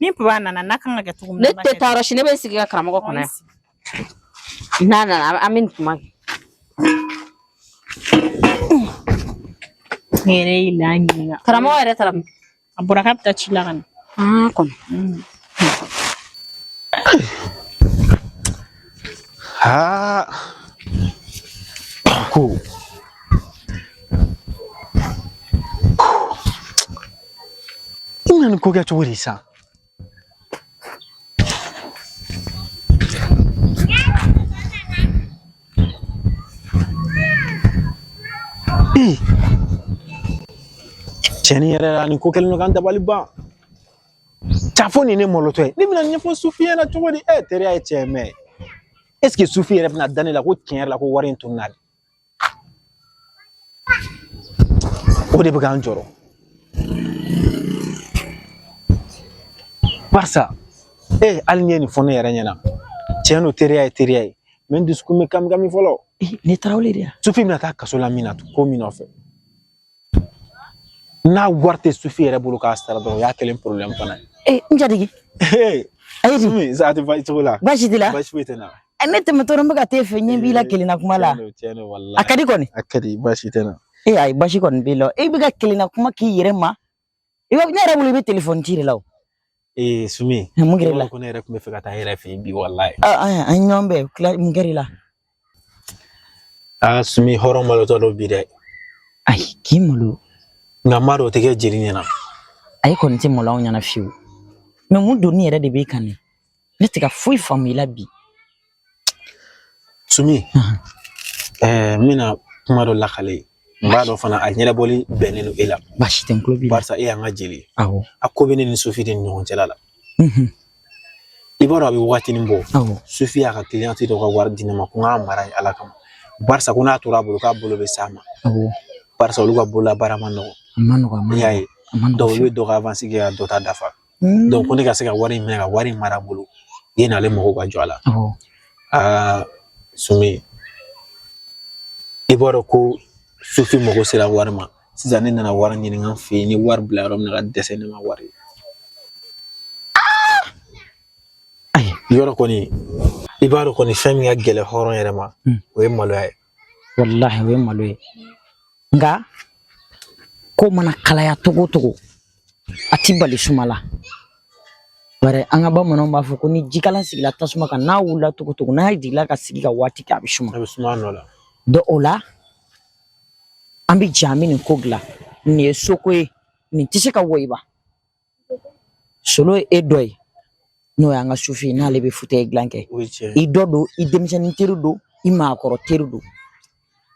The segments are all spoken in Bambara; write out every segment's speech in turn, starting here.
Ni papa nana n'a kan ka kɛ cogo min Ne na, an b'a tɛ kɛ taa yɔrɔ si, ne bɛ n sigi ka karamɔgɔ ten. Kɔnɔ yan. N'a nana, an bɛ nin kuma kɛ. Ne yɛrɛ y'i la ɲininka. Karamɔgɔ yɛrɛ taara min? A bɔra k'a bɛ taa ci la ka na. Ah, kɔnɔ. Aa, ko i bɛna nin ko kɛ cogo di sisan? Ee, cɛnin yɛrɛ la, nin ko kɛlen don ka n dabali ban. Cafo nin ne malotɔ ye, ne bɛna ɲɛfɔ Sufi ɲɛna cogo di? E teriya ye tiɲɛ mɛ, est ce que Sufi yɛrɛ bɛna da ne la ko tiɲɛ yɛrɛ la ko wari in tununna de? O de bɛ k'an jɔrɔ, barisa e hali n'i ye nin fɔ ne yɛrɛ ɲɛna, tiɲɛ don, teriya ye teriya ye, mɛ n dusukun bɛ kami kami fɔlɔ. Ne Tarawele de ya. Sufi bɛna taa kaso la min na, ko min nɔfɛ, n'a wari tɛ Sufi yɛrɛ bolo k'a sara dɔrɔn, o y'a kɛlen problème fana ye. Eh, n jatigi. Ayi di. Sumi, a tɛ baasi cogo la. Baasi t'i la? Baasi foyi tɛ n na. Ne tɛmɛtɔ n bɛ ka t'e fɛ, ɲɛ b'i la kelenna kuma la. Tiɲɛ don, tiɲɛ don, walahi. A ka di kɔni. A ka di, baasi tɛ n na. Eh, ayi, baasi kɔni b'i la. E bɛ ka kelenna kuma k'i yɛrɛ ma. I b'a, ne yɛrɛ bolo i bɛ telefɔni ci de la o. Ee Sumi, Mun kɛra i la? ko ne yɛrɛ tun bɛ fɛ ka taa e yɛrɛ fɛ yen bi, walahi. Ah, an ye ɲɔgɔn bɛn, tila mun kɛra i la? Aa Sumi, hɔrɔn malotɔ don bi dɛ. Ayi, k'i malo. Nka n b'a dɔn o tɛ kɛ jeli ɲɛna. Ayi, kɔni tɛ malo anw ɲɛna fiyewu. Mɛ mun donni yɛrɛ de b'e kan ne? Ne tɛ ka foyi faamu i la bi. Sumi, n bɛna kuma dɔ lakale. N b'a dɔn fana a ɲɛnabɔli bɛnnen don e la. Baasi tɛ, n tulo b'i la. Barisa e y'an ka jeli ye. Awɔ. A ko bɛ ne ni Sufi de ni ɲɔgɔn cɛla la. I b'a dɔn a bɛ wagatinin bɔ. Awɔ. Sufi y'a ka client dɔ ka wari di ne ma ko n k'a mara ye Ala kama. Barisa ko n'a tora a bolo k'a bolo bɛ s'a ma. Awɔ. Barisa olu ka bololabaara ma nɔgɔn. A ma nɔgɔn, a ma I y'a nɔgɔn. ye. A ma nɔgɔn. Donc olu bɛ dɔ ka avance kɛ ka dɔ ta dafa. Donc ko ne ka se ka wari in minɛ ka wari in mara a bolo. Yen n'ale mago ka jɔ a la. Awɔ. Aa Sumi, i b'a dɔn ko Sufi mago sera wari ma. Sisan ne nana wari ɲini n fɛ yen, n ye wari bila yɔrɔ min na ka dɛsɛ, ne ma wari ye. Ayi. Yɔrɔ kɔni, i b'a dɔn kɔni fɛn min ka gɛlɛn hɔrɔn yɛrɛ ma, o ye maloya ye. Walahi, o ye malo ye. Nka ko mana kalaya togo o togo, a ti bali suma la. Bari an ka bamananw b'a fɔ ko ni jikalan sigila tasuma kan, n'a wulila togo o togo, n'a jiginna ka sigi ka waati kɛ, a bɛ suma. A bɛ suma a nɔ la. Donc o la, an bɛ jɛ an bɛ nin ko dilan. Nin ye soko ye, nin tɛ se ka wɔyiba. Solo ye e dɔ ye, n'o y'an ka Sufi ye, n'ale bɛ fauteuil dilan kɛ. O ye tiɲɛ ye. I dɔ don, i denmisɛnnin teri don, i maakɔrɔ teri don.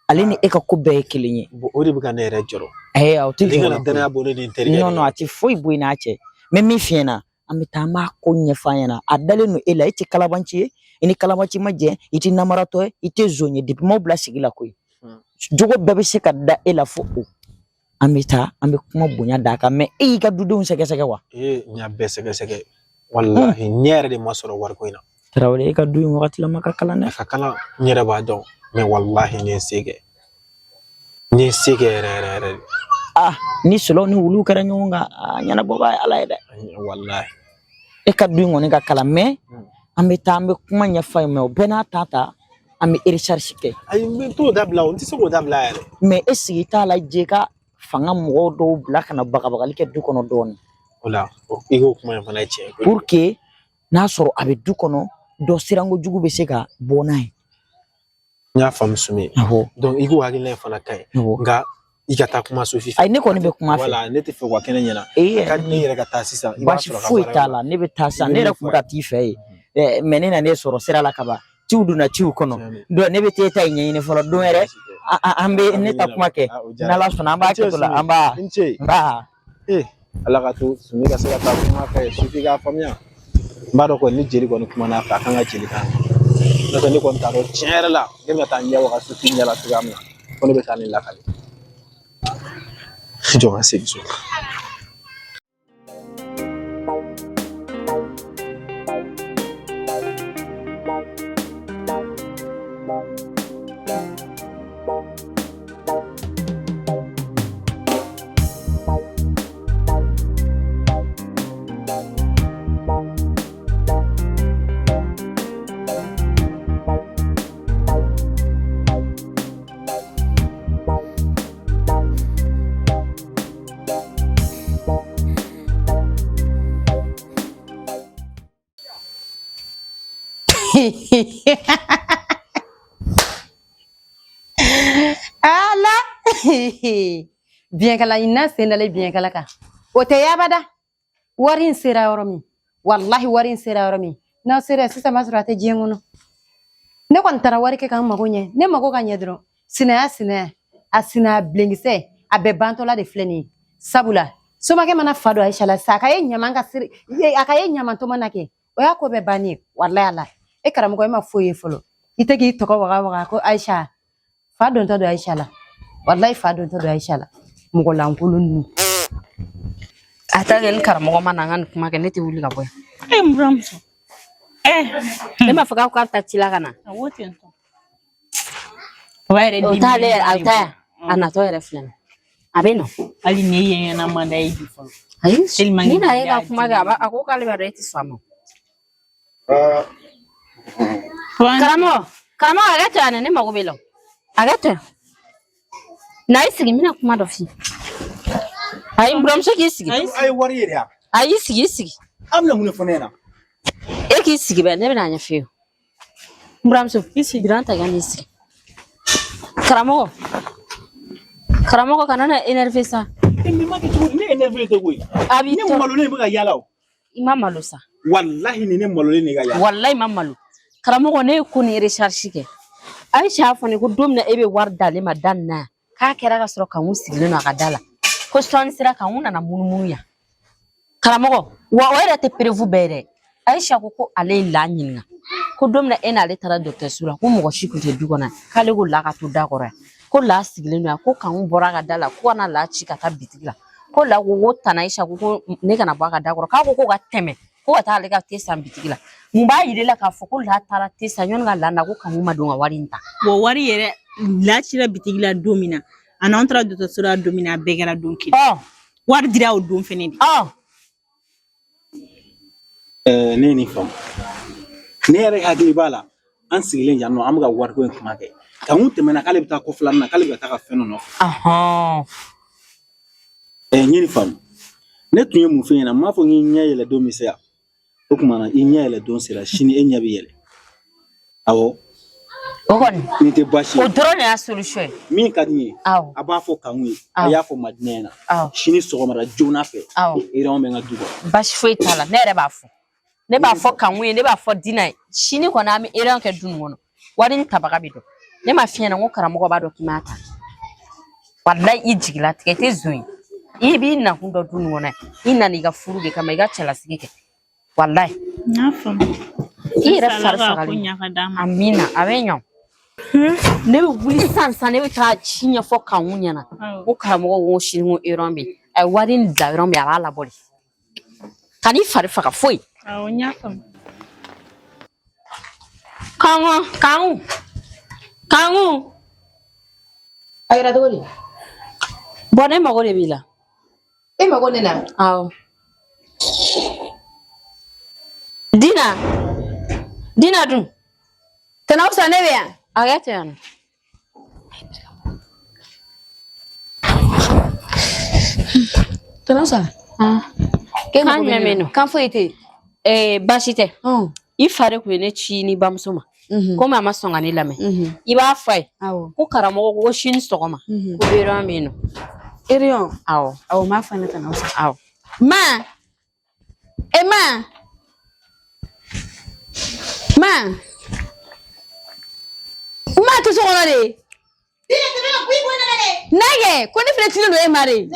Ale ni e ka ko bɛɛ ye kelen ye. Bon, o de bɛ ka ne yɛrɛ jɔrɔ. Ɛɛ, o tɛ Ni jɔrɔ kana la. danaya bɔ ne ni n terikɛ. Non, non, a tɛ foyi bɔ i n'a cɛ. N bɛ min f'i ɲɛna, an bɛ taa an b'a ko ɲɛfɔ a ɲɛna. A dalen don e la, e tɛ kalabanci ye, i ni kalabanci ma jɛ, i tɛ namaratɔ ye, i tɛ zon ye, depuis m'aw bila sigi la koyi. Jogo bɛɛ bɛ se ka da e la fo o. An bɛ taa, an bɛ kuma bonya d'a kan, mɛ e y'i ka dudenw sɛgɛsɛgɛ wa? Ee, n y'a bɛɛ sɛgɛsɛgɛ. Walahi, ɲɛ yɛrɛ de ma sɔrɔ wariko in na. Tarawele, e ka du in wagati la ma ka kalan dɛ. A ka kalan, n yɛrɛ b'a dɔn, mɛ walahi n ye n se kɛ. N ye n se kɛ yɛrɛ yɛrɛ yɛrɛ de. Ah, ni sɔlɔ ni wulu kɛra ɲɔgɔn kan, a ɲɛnabɔbaa ye Ala ye dɛ. Walahi. E ka du in kɔni ka kalan, mɛ an bɛ taa an bɛ kuma ɲɛfɔ a ye, mɛ o bɛɛ n'a ta ta, an bɛ recherche kɛ. Ayi, n bɛ t'o dabila o, n tɛ se k'o dabila yɛrɛ. Mɛ e sigi t'a la jɛ ka fanga mɔgɔw dɔw bila ka na bagabagali kɛ du kɔnɔ dɔɔnin. O la, i k'o kuma in fana ye tiɲɛ ye. Pour que n'a sɔrɔ a bɛ du kɔnɔ, dɔ siranko jugu bɛ se ka bɔ n'a ye. N y'a faamu Sumi. Awɔ. Donc i k'o hakilina in fana ka ɲi. Awɔ. Nka i ka taa kuma Sufi fɛ. Ayi, ne kɔni bɛ kuma fɛ. Wala, ne tɛ fɛ ka kɛnɛ ɲɛna. Ee, A ka di ne yɛrɛ ka taa sisan. I b'a baasi sɔrɔ ka foyi baara t'a yɔrɔ la, ne bɛ taa sisan, I bɛ ne yɛrɛ min kun fɔ bɛ ka t'i fɛ yen, mɛ ne nan'e sɔrɔ sira la ka ban. Ciw donna ciw kɔnɔ. Tiɲɛ Donc ne bɛ t'e ta in ɲɛɲini fɔlɔ, don wɛrɛ Baasi tɛ. an bɛ ne ta kuma kɛ. Ah, o diyara N'Ala sɔnna, an b'a n ye. kɛ to la, an b'a. N ce. N b'a. Ee, Ala ka to Sumi ka se ka taa kuma fɛ, Sufi k'a faamuya. N b'a dɔn kɔni ni jeli kɔni kumana a fɛ, a kan ka jeli kan. N'o tɛ ne kɔni t'a dɔn tiɲɛ yɛrɛ la, ne bɛna taa ɲɛ waga Sufi ɲɛ la cogoya min na, ko ne bɛ taa nin lakale. Jɔ n ka segin so. Ala biɲɛkala ɲinina sen dalen biɲɛkala kan o tɛ yabada wari in sera yɔrɔ min walahi wari in sera yɔrɔ min n'aw sera sisan b'a sɔrɔ a tɛ diɲɛ kɔnɔ ne kɔni taara wari kɛ k'an mago ɲɛ ne mago ka ɲɛ dɔrɔn sinaya sinaya a sinaya bilenkisɛ a bɛɛ bantɔla de filɛ nin ye sabula somakɛ mana fa don Ayisa la sa a ka ye ɲaman ka siri a ka ye ɲaman tɔmɔ na kɛ o y'a ko bɛɛ bannen ye walahi ala e karamɔgɔ e ma foyi ye fɔlɔ i tɛ k'i tɔgɔ waga waga ko Ayisa fa dontɔ don Ayisa la walahi fa dontɔ don Ayisa la mɔgɔ lankolon ninnu. A ta kɛ ni karamɔgɔ ma na an ka nin kuma kɛ ne tɛ wuli ka bɔ yan. E n buramuso. Ne m'a fɔ k'aw k'a bɛ taa ci la ka na. Awɔ ten tɔ. Papa yɛrɛ O dimi t'ale yɛrɛ a b'ale bɛ taa yan bolo. a natɔ yɛrɛ filɛ nin ye a bɛ na. Hali ne ye ɲɛna man d'a ye bi fɔlɔ. Ayi Tellement ni que na ye ka bi kuma kɛ a b'a a ko k'ale b'a dɔn e tɛ sɔn a ma. Papa Karamɔgɔ karamɔgɔ hakɛ to yan dɛ ne mago b'e la hakɛ to yan. Na i sigi n bɛna kuma dɔ f'i ye. Ayi n buramuso k'i sigi. A ye wari ye de ya. Ayi i sigi i sigi. An bɛna mun de fɔ ne ɲɛna? E k'i sigi bɛ ne bɛna a ɲɛf'i ye. N buramuso i sigi biran ta i ka n'i sigi. Karamɔgɔ karamɔgɔ kana na énervé sa. E min ma kɛ cogo di ne énervé tɛ koyi. A b'i Ne tɔɔrɔ malolen bɛ ka yaala o. i ma malo sa. Walahi ni ne malolen de ka yaala. Walayi ma malo. Karamɔgɔ ne ye ko ni recherche kɛ. Ayisa y'a fɔ ne ko don min na e bɛ wari d'ale ma da nin na yan k'a kɛra ka sɔrɔ Kanku sigilen don a ka da la ko sɔɔni sera Kanku nana munumunu yan. Karamɔgɔ wa o yɛrɛ tɛ preuve bɛɛ ye dɛ. Ayisa ko ko ale ye La ɲininka ko don min na e n'ale taara dɔgɔtɔrɔso la ko mɔgɔ si tun tɛ du kɔnɔ yan k'ale ko La ka to da kɔrɔ yan ko La sigilen don yan ko Kanku bɔra a ka da la ko ka na La ci ka taa bitigi la ko La ko ko tana Ayisa ko ko ne kana bɔ a ka da kɔrɔ k'a ko ko ka tɛmɛ ko ka taa ale ka te san bitigi la mun b'a yira e la k'a fɔ ko La taara te san yanni ka La na ko Kanku ma don ka wari in ta. Wa wari yɛrɛ La cira bitigi la don min na a n'an taara dɔgɔtɔrɔso la don min na a bɛɛ kɛra don kelen. Wari dira o don fɛnɛ de. Ne ye nin faamu. Ne yɛrɛ hakili b'a la an sigilen yan nɔ an bɛ ka wariko in kuma kɛ. Kanku tɛmɛna k'ale bɛ taa kɔfɛla na k'ale bɛ ka taa ka fɛn dɔ nɔfɛ. N ye nin faamu. Ne tun ye mun f'i ɲɛna n m'a fɔ k'i ɲɛ yɛlɛ don bɛ se yan. O tuma na i ɲɛ yɛlɛ don sera sini e ɲɛ bɛ yɛlɛ. Awɔ. O kɔni. Nin tɛ baasi ye. O dɔrɔn de y'a solution ye. Min ka di n ye. Awɔ. A b'a fɔ Kanku ye. A y'a fɔ Madinɛ ɲɛna. Awɔ. Sini sɔgɔmada joona fɛ. Awɔ. Réunion bɛ n ka du kɔnɔ. Baasi foyi t'a la ne yɛrɛ b'a fɔ. Ne b'a fɔ Kanku ye ne b'a fɔ Dina ye sini kɔni an bɛ réunion kɛ du nin kɔnɔ wari in tabaga bɛ dɔn ne ma f'i ɲɛna ko karamɔgɔ b'a dɔn k'i m'a ta walayi i jigilatigɛ i tɛ zon ye i b'i nakun dɔn du nin kɔnɔ yan i nana i ka furu de kama i ka cɛlasigi kɛ walayi N y'a faamu. i yɛrɛ Halisa fari Ala ka ko fagalen ɲa ka d'a ma. amina a bɛ ɲa ne bɛ wuli sisan sisan ne bɛ taa ci ɲɛfɔ Kanku ɲɛna ko karamɔgɔ ko sini ko réunion bɛ yen a ye wari in bila yɔrɔ min a b'a labɔ de kan'i fari faga foyi. Awɔ n y'a faamu. Kanku Kanku Kanku. A kɛra cogo di? Bɔn ne mago de b'i la. E mago ne la? Awɔ. Dina Dina dun. Tana Usa ne bɛ yan. A kɛ to yan nɔ. Tana Usa. K'e Kan mago bɛ jumɛn bɛ ne yen la? nɔ? Kan foyi tɛ yen. Baasi tɛ. I fa de tun ye ne ci ni bamuso ma. Komi a ma sɔn ka ne lamɛn. I b'a fɔ a ye. Ko karamɔgɔ ko sini sɔgɔma. Ko réunion bɛ yen nɔ. Réunion. Awɔ. Awɔ n b'a fɔ ne Tana Usa. Awɔ. Ma. E ma. Ma. Ma tɛ so kɔnɔ de. Na kɛ ko ne fɛnɛ cilen don e ma de.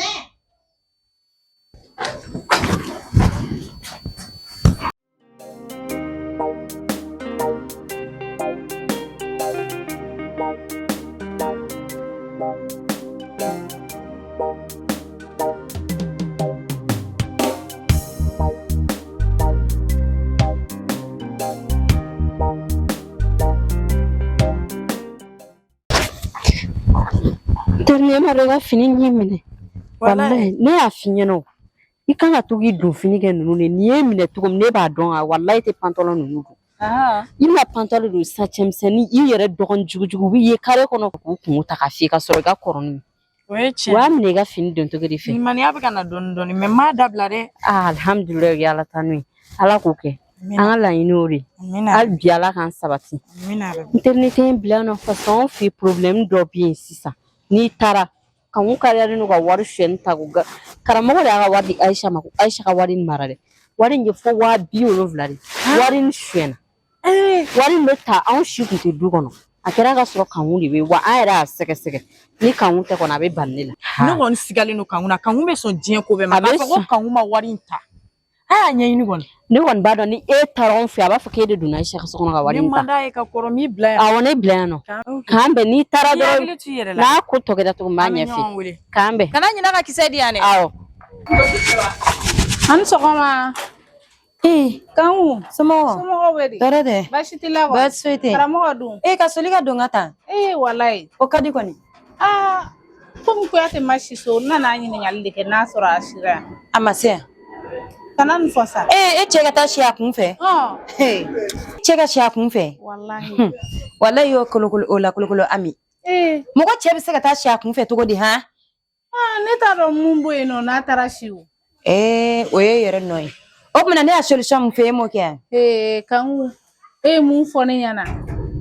Teri ne ma dɔn i ka fini y'i minɛ. Walayi ne y'a f'i ɲɛna o. I kan ka to k'i don fini kɛ ninnu de nin ye minɛ cogo min ne b'a dɔn a walayi i tɛ pantalon ninnu don. I bɛna pantalon don sisan cɛmisɛnnin i yɛrɛ dɔgɔnin jugujugu b'i ye kare kɔnɔ k'u kungo ta k'a f'i ye ka sɔrɔ i ka kɔrɔ n'u ye. O ye O tiɲɛ y'a minɛ i ka fini don cogo de fɛ. Limaniya bɛ ka na dɔɔni dɔɔni mɛ n m'a dabila dɛ. Alihamudulilayi o ye Ala tanu ye. Ala k'o kɛ. An ka laɲini y'o de ye. Hali bi Ala k'an sabati. N terinin tɛ n bila yan nɔ parce que anw fɛ yen problème dɔ bɛ yen sisan. N'i taara Kanku kariyalen don ka wari suyɛni ta ko karamɔgɔ de y'a ka wari di Ayisa ma ko Ayisa ka wari in mara dɛ. Wari in ye fo 70,000 de. Wari in suyɛna. Wari in bɛ ta anw si tun tɛ du kɔnɔ. A kɛra ka sɔrɔ Kanku de bɛ yen wa an yɛrɛ y'a sɛgɛsɛgɛ ni Kanku tɛ kɔni a bɛ bali ne la. Ne kɔni sigalen don Kanku na. Kanku bɛ sɔn diɲɛ ko bɛɛ ma. A bɛ K'a fɔ ko sɔn. Kanku ma wari in ta. A y'a ɲɛɲini kɔni. Ne kɔni b'a dɔn ni e taara anw fɛ a b'a fɔ k'e de donna Ayisa ka so kɔnɔ ka wari Ne in ta. man d'a ye ka kɔrɔ n b'i bila yan. Awɔ ne bila yan nɔ. K'an bɛn n'i taara I dɔrɔn hakili to i yɛrɛ la. n'a ko tɔ kɛra cogo min n b'a An bɛ ɲɛf'i ye. ɲɔgɔn wele. K'an bɛn. Kana ɲinɛ ka kisɛ di yan dɛ. Awɔ. An ni sɔgɔma. Ee, Kanku. somɔgɔw? Somɔgɔw bɛ di? Tɔɔrɔ tɛ. Baasi t'i la kɔni? Baasi foyi tɛ. Karamɔgɔ dun? E ka soli ka don ka taa. Ee walayi. O ka di kɔni. Aa komi Kuyate ma si so n nana ɲininkali de kɛ n'a sɔrɔ a sira yan. A ma se yan. Kana nin fɔ sa. Ee, e cɛ ka taa si a kun fɛ. Ɔn. Ee, cɛ ka si a kun fɛ. Walahi. Walayi y'o kolokolo o la kolokolo Ami. Ee. Mɔgɔ cɛ bɛ se ka taa si a kun fɛ cogo di han? Aa ne t'a dɔn mun bɔ yen nɔ n'a taara si o. Ee, o ye yɛrɛ nɔ ye. O tuma ne y'a solution min fɛ e m'o kɛ yan. Ee Kanku e ye mun fɔ ne ɲɛna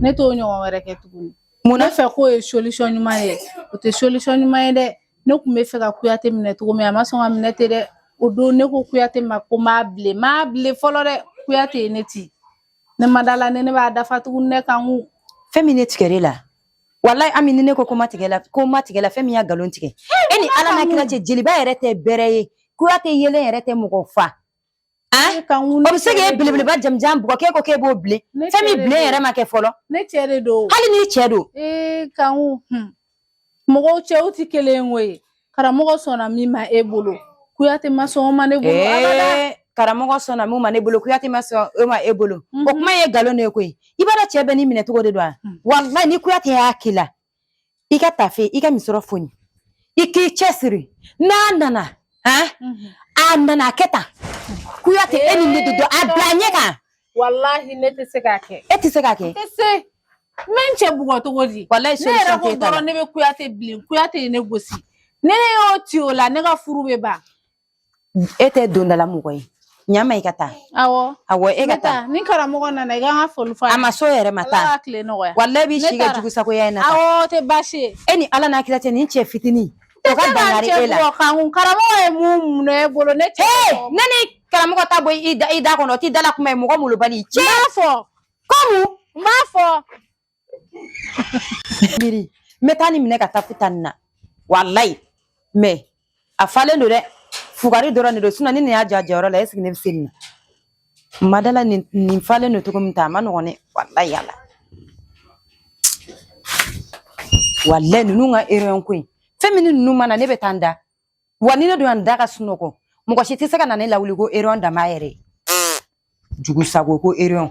ne t'o ɲɔgɔn wɛrɛ kɛ tuguni. Mun na? Ne fɛ k'o ye solution ɲuman ye o tɛ solution ɲuman ye dɛ. Ne tun bɛ fɛ ka Kuyate minɛ cogo min a ma sɔn ka minɛ ten dɛ. O don ne ko Kuyate ma ko n b'a bilen n m'a bilen fɔlɔ dɛ. Kuyate ye ne ci. Ne ma da la ne b'a dafa tuguni ne Kanku. Fɛn min ne tigɛr'e la. Walayi Ami ni ne ko ma tigɛ la ko ma tigɛ la fɛn min y'a nkalon tigɛ. E ni Ala n'a kira cɛ jeliba yɛrɛ tɛ bɛrɛ ye. Kuyate yelen yɛrɛ tɛ mɔgɔ fa. Kanku O bɛ se k'e belebeleba jamujan bugɔ k'e ko k'e b'o bilen. Ne Fɛn min cɛ de bilen don. yɛrɛ ma kɛ fɔlɔ. Ne cɛ de don. Hali n'i cɛ don. Ee Kanku mɔgɔw cɛw tɛ kelen ye koyi. Karamɔgɔ sɔnna min ma e bolo. Kuyate ma sɔn o ma ne bolo abada. Ee, karamɔgɔ sɔnna mun ma ne bolo Kuyate ma sɔn o ma e bolo. O kuma ye nkalon de ye koyi. I b'a dɔn cɛ bɛ n'i minɛ cogo de don wa? Walayi ni Kuyate y'a k'i la, i ka tafe i ka misɔrɔ foni. I k'i cɛsiri. N'a nana, han? A nana a kɛ tan. Kuyate e ni ne de don a bila ɲɛ kan. Walahi ne tɛ se k'a kɛ. E tɛ se k'a kɛ. N tɛ se. N bɛ n cɛ bugɔ cogo di? Walayi Ne yɛrɛ solution ko t'e ta la. dɔrɔn ne bɛ Kuyate bilen. Kuyate ye ne gosi. Ni ne y'o ci o la ne ka furu bɛ ban. E tɛ dondala mɔgɔ ye. Ɲama i ka taa. Awɔ. Awɔ e ka Ne taa. Ni karamɔgɔ nana i ka n ka foli fɔ A ma so yɛrɛ ma Ala taa. ka tile nɔgɔya. Walayi b'i Ne si kɛ taara. jugusagoya in na tan. Awɔ o tɛ baasi ye. E ni Ala n'a kira cɛ nin cɛ fitinin. O ka Tɛ se ka n dankari cɛ e la. bugɔ Kanku karamɔgɔ ye mun minɛ e bolo ne cɛ. Hey, ne ni karamɔgɔ ta bɔ i da kɔnɔ o t'i dala kuma ye mɔgɔ molobali. Cɛ N b'a fɔ. Komu? N b'a fɔ. Miiri n bɛ taa nin minɛ ka taa futa nin na. Walayi. Mais a falen don dɛ. Fugari dɔrɔn de don sinon ni nin y'a jɔ a jɔyɔrɔ la est ce que ne bɛ se nin na? N ma dala nin falen don cogo min ta a ma nɔgɔn dɛ. Walayi Ala. Walayi ninnu ka erreur ko in. Fɛn min ni ninnu ma na ne bɛ taa n da. Wa ni ne donna n da ka sunɔgɔ mɔgɔ si tɛ se ka na ne lawuli ko erreur dama yɛrɛ ye. Jugu sago ko erreur.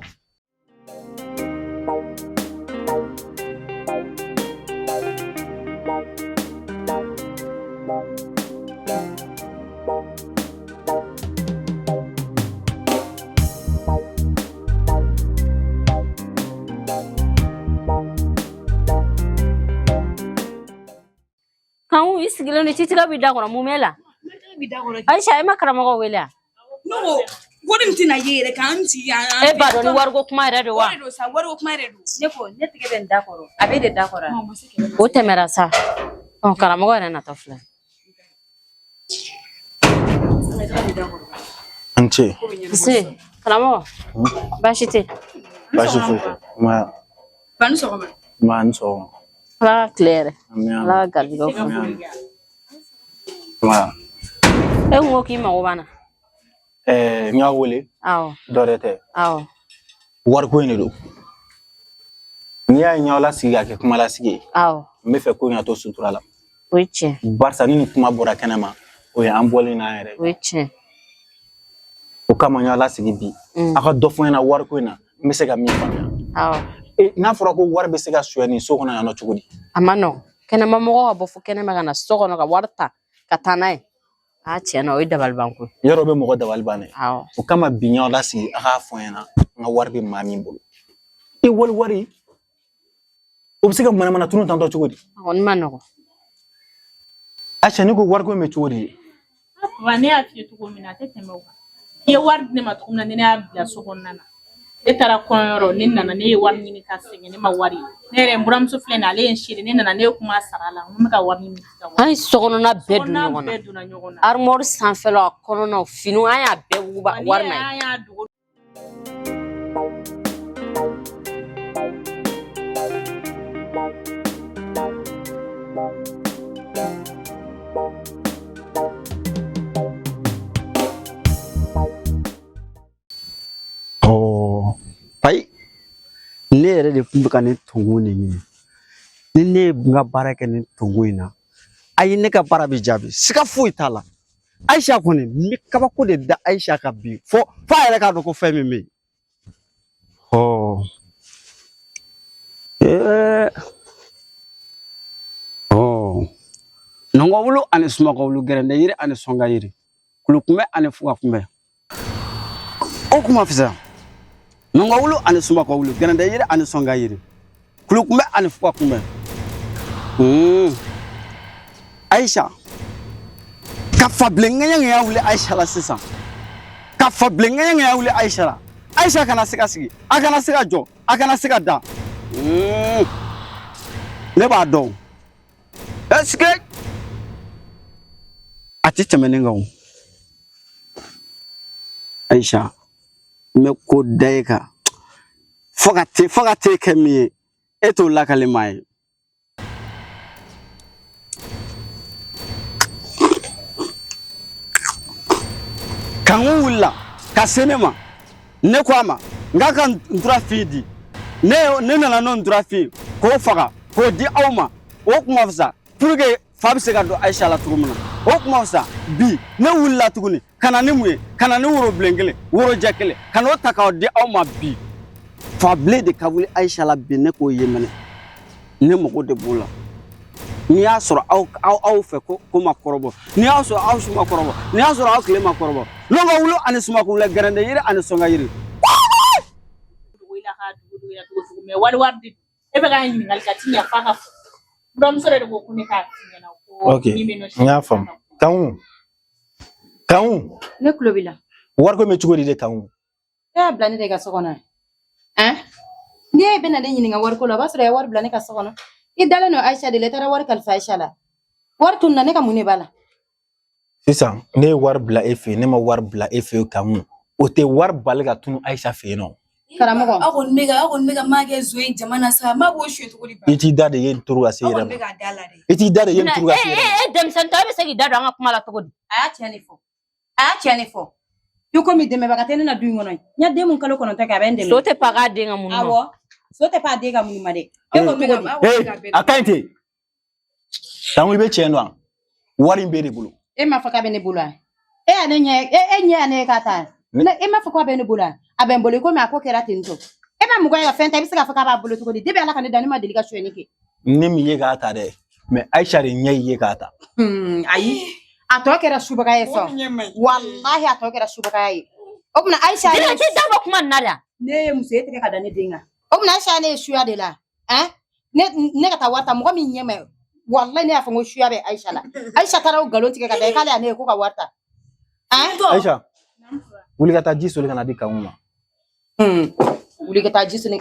Kanku i sigilen don citigɛ b'i da kɔnɔ mun b'e la? Ayisa e ma karamɔgɔ wele wa? Ne ko wari min tɛna ye yɛrɛ k'an sigi yan. E b'a dɔn ni wariko kuma yɛrɛ don wa? O de don sa wariko kuma yɛrɛ don. Ne ko ne tigɛ bɛ n da kɔrɔ a bɛ de da kɔrɔ. O tɛmɛra sa. Ɔ karamɔgɔ yɛrɛ natɔ filɛ. An ce. Nse karamɔgɔ baasi tɛ. Baasi foyi tɛ. Nba. Ba ni sɔgɔma. Nba ni sɔgɔma. Ala ka tile yɛrɛ. Amina. Ala ka garijɛgɛw fɔ. Nba. E kun ko k'i mago b'an na. Ɛɛ n y'a wele. Awɔ. Dɔ wɛrɛ tɛ. Awɔ. Wariko in de don. N'i y'a ye n y'aw lasigi k'a kɛ kuma lasigi ye. Awɔ. N bɛ fɛ ko in ka to sutura la. O ye tiɲɛ. Barisa ni nin kuma bɔra kɛnɛ ma, o ye an bɔlen n'an yɛrɛ ye. O ye tiɲɛ. O kama n y'aw lasigi bi. Aw ka dɔ fɔ n ɲɛna wariko in na, n bɛ se ka min faamuya. Awɔ. N'a fɔra ko wari bɛ se ka suɲɛ nin so kɔnɔ yan nɔ cogo di? A ma nɔgɔn. Kɛnɛma mɔgɔ ka bɔ fo kɛnɛma ka na so kɔnɔ ka wari ta ka taa n'a ye. A tiɲɛ na o ye dabalibanko ye. Yɔrɔ bɛ mɔgɔ dabali ban dɛ. Awɔ. O kama bi n y'aw lasigi a k'a fɔ n ɲɛna n ka wari bɛ maa min bolo. E wali wari o bɛ se ka manamana tunu tantɔ cogo di? A kɔni ma nɔgɔn. Ayisa ne ko wariko in bɛ cogo di? Wa ne y'a f'i ye cogo min na a tɛ tɛmɛ o kan. I ye wari di ne ma cogo min na, ni ne y'a bila so kɔnɔna na, ne taara kɔɲɔyɔrɔ, ne nana, ne ye wari ɲini ka sɛgɛn, ne ma wari ye. Ne yɛrɛ, n buramuso filɛ nin ye, ale ye n seere. Ne nana, ne ye kuma sara a la, n ko n bɛ ka wari ɲini ka wari. An ye sokɔnɔna bɛɛ don Sokɔnɔna ɲɔgɔn na. bɛɛ donna ɲɔgɔn na. Armoire sanfɛlaw, a kɔnɔnaw, finiw, an y'a bɛɛ wuguba Wa wari ne ma yɛrɛ, ye. an y'a dogo. Ɔ ayi, ne yɛrɛ de tun bɛ ka nin tɔnkun de ɲini. Ni ne ye n ka baara kɛ nin tɔnkun in na, ayi, ne ka baara bɛ jaabi, siga foyi t'a la. Ayisa kɔni, n bɛ kabako de da Ayisa kan bi, fo f'a yɛrɛ k'a dɔn ko fɛn min bɛ yen. Ɔ ee, ɔ nɔngɔwulu ani sumakɔwulu, gɛrɛndɛ yiri ani sɔnga yiri, kulukunbɛ ani fugakunbɛ, o kuma fisa. Nɔngɔwulu ani sumakɔwulu, gɛrɛndɛ yiri ani sɔnga yiri, kulukunbɛ ani fugakunbɛ. Ayisa ka fabilen ŋɛɲɛ wuli Ayisa la sisan, ka fabilen ŋɛɲɛ wuli Ayisa la. Ayisa kana se ka sigi, a kana se ka jɔ, a kana se ka da. Ne b'a dɔn, est ce que a tɛ tɛmɛ ne kan o? Ayisa, n bɛ ko da e kan fo ka te kɛ min ye, e t'o lakale maa ye. Kanku wulila ka se ne ma, ne ko a ma n k'a ka nturafin di ne. Ne nana n'o nturafin k'o faga k'o di aw ma, o kuma fisa pour que fa bɛ se ka don Ayisa la cogo min na. O kuma fisa bi, ne wulila tuguni ka na ni mun ye? Ka na ni woro bilen kelen, worojɛ kelen, ka n'o ta k'o di aw ma bi. Fabilen de ka wuli Ayisa la bi, ne k'o ye mɛnɛ, ne mago de b'o la. N'i y'a sɔrɔ aw fɛ ko ma kɔrɔbɔ, n'i y'a sɔrɔ aw su ma kɔrɔbɔ, n'i y'a sɔrɔ aw tile ma kɔrɔbɔ, n'o ka wolo ani sumakula, gɛrɛndɛ yiri ani sɔnga yiri. Dogo i la k'a dogo dogo i la cogo cogo, mɛ wali wari de don. E bɛ k'a ɲininkali kɛ, a ti ɲɛ f'a ka fɔ. Buramuso yɛrɛ de ko ko ne k'a f'i ɲɛna ko Ok, min bɛ nɔ. n y'a faamu. Kanku, Kanku. Ne tulo b'i la. Wariko bɛ cogo di de, Kanku? E y'a bila ne de ka so kɔnɔ yan. N'i e bɛna ne ɲininka wariko la, o b'a sɔrɔ i ye wari bila ne ka so kɔnɔ. I dalen don Ayisa de la, i taara wari kalifa Ayisa la. Wari tununna, ne ka mun de b'a la? Sisan ne ye wari bila e fɛ yen, ne ma wari bila e fɛ yen, Kanku, o tɛ wari bali ka tunu Ayisa fɛ yen nɔ. Karamɔgɔ. Aw kɔni bɛ ka maa kɛ zon ye jama na sa, maa b'o suɲɛ cogo di ba? I t'i da de ye nin turu ka se i Aw yɛrɛ kɔni bɛ ma. k'a da la dɛ. I t'i da de ye nin turu ka E se i yɛrɛ ma. e denmisɛnnin tɔ, e bɛ se k'i da don an ka kuma la cogo di? A y'a tiɲɛ de fɔ. A y'a tiɲɛ de fɔ. I komi dɛmɛbaga tɛ ne na du in kɔnɔ. N ya den mun kalo 9 kɛ, a bɛ n dɛmɛ. So tɛ pa k'a den ka mun ma. Awɔ. So tɛ pa den ka mun ma dɛ. E ko cogo di? Ee, a ka ɲi ten. Kanku, i bɛ tiɲɛ dɔn wa? Wari in b'e de bolo. E m'a fɔ k'a bɛ ne bolo wa? E y'a ne ɲɛ, e ɲɛ y'a ne ye k'a ta. Ne e m'a fɔ k'a bɛ ne bolo wa? A bɛ n bolo, i komi a ko kɛra ten tɔ. E ma mɔgɔ ye ka fɛn ta, i bɛ se k'a fɔ k'a b'a bolo cogo di? Depuis Ala ka ne da, ne ma deli ka sonyɛni kɛ. Ne min ye k'a ta dɛ, mɛ Ayisa de ɲɛ y'i ye k'a ta. Ayi. A tɔ kɛra subaga ye sɔn. Walahi, a tɔ kɛra subagaya ye. O tuma Ayisa Dina, t'i da bɔ kuma nin na de. Ne ye muso ye tigɛ ka da ne den kan. O tuma Ayisa ne ye suya de la. Hein? Ne ka taa wari ta mɔgɔ min ɲɛ ma, walahi, ne y'a fɔ n ko suya bɛ Ayisa la. Ayisa taara o nkalon tigɛ ka da ye k'ale y'a ne ye ko ka wari ta. Hein? Ayisa, wuli ka taa ji soli ka na di Kanku ma. Wuli ka taa ji soli.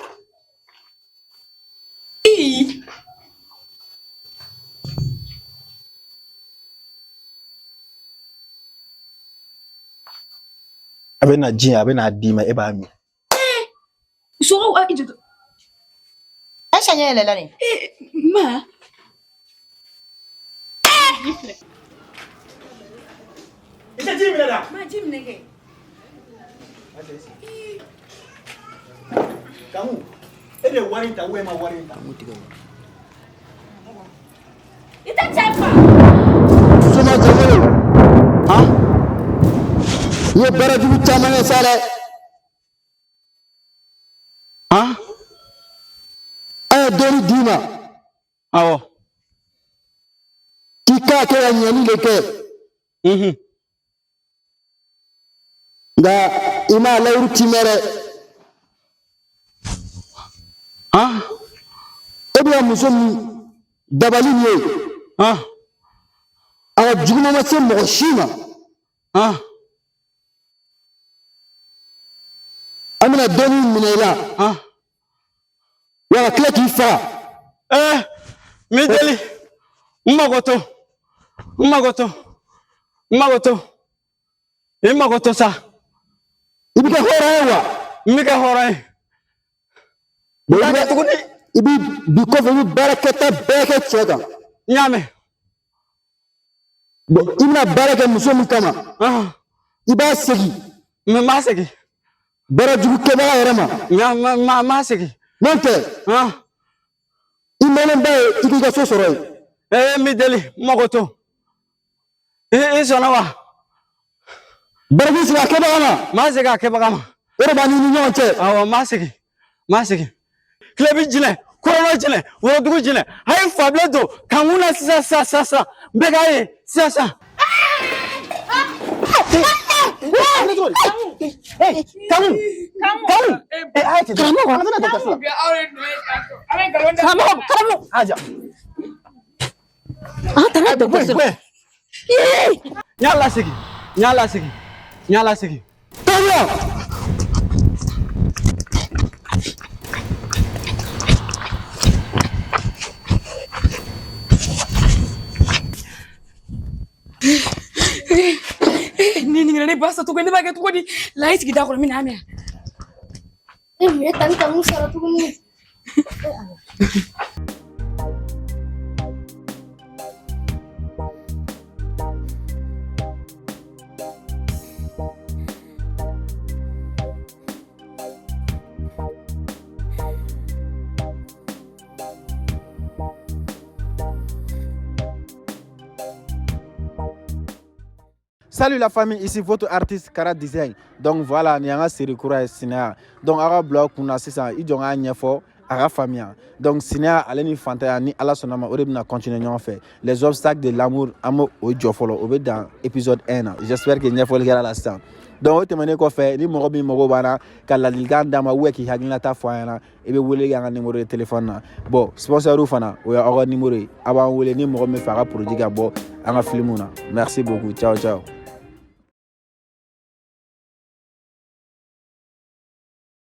A bɛ na ji, a bɛ n'a d'i ma, e b'a min. Sogo a i jɔ. Ayisa ɲɛ yɛlɛla nin. Ma. I tɛ ji minɛ da. Ma, ji minɛ kɛ. Kanku, e de ye wari in ta ou e ma wari in ta? I tɛ cɛ fa. Soma Jɛngɛlɛ, han, i ye baara jugu caman kɛ sa dɛ. Han. An ye dɔɔni d'i ma. Awɔ. K'i k'a kɛ ka ɲɛni de kɛ. Nka i m'a layiru timɛ dɛ. Han. E bɛ ka muso min dabali nin ye. Han. A ka juguman ma se mɔgɔ si ma. Han. An bɛna dɔɔnin minɛ i la. Wa ka tila k'i faga. N b'i deli, n mago to, n mago to, n mago to, i mago to sa. I bɛ kɛ hɔrɔn ye wa? N bɛ kɛ hɔrɔn ye. N t'a kɛ tuguni. I bi bi kɔfɛ i bɛ baarakɛta bɛɛ kɛ cɛ kan. N y'a mɛn. Bon, i bɛna baara kɛ muso min kama, i b'a segin. N b'a segin. Baara jugu kɛbaga yɛrɛ ma. N b'a segin. N'o tɛ, i mɛnnen ba ye i k'i ka so sɔrɔ yen. N b'i deli, n mago to. I sɔnna wa? Baara jugu segin a kɛbaga ma. N b'a segin a kɛbaga ma. O de b'an ni ɲɔgɔn cɛ. Awɔ, n b'a segin, n b'a segin. Kilebi jinɛ, kɔrɔnɔ jinɛ, worodugu jinɛ, a ye fabilen don kankun na sisan sisan sisan sisan, bɛɛ k'a ye sisan sisan. Kamu, kamu, arrête. Karamɔgɔ, karamɔgɔ. Aja. An taara dɔgɔtɔrɔso la. N y'a lasegin, n y'a lasegin, n y'a lasegin. Kamu. Ne nin ne ba sa tuguni, ne b'a kɛ cogo di? La i sigi da kɔrɔ min na mɛn. E mun ye tan ni sɔrɔ tuguni? Salut la famille, ici votre artiste Kara Design. Donc voilà, ni an ka série kura ye sinaya. Donc aw ka bila aw kunna sisan, i jɔ n k'a ɲɛfɔ a ka faamuya. Donc sinaya ale ni fantanya ni Ala sɔnna ma, o de bɛna continuer ɲɔgɔn fɛ. Les obstacles de l'amour, an b'o o jɔ fɔlɔ, o bɛ dan épisode 1 na. J'espère que ɲɛfɔli kɛra la sisan. Donc o tɛmɛnen kɔfɛ, ni mɔgɔ min mago b'an na ka ladilikan d'a ma ou k'i hakilinata fɔ an ɲɛna, i bɛ wele kɛ an ka numéro de téléphone na. Bon, sponsor fana, o y'aw ka numéro ye. A b'an wele ni mɔgɔ min fɛ a ka produit ka bɔ an ka film na. Merci beaucoup. Ciao ciao.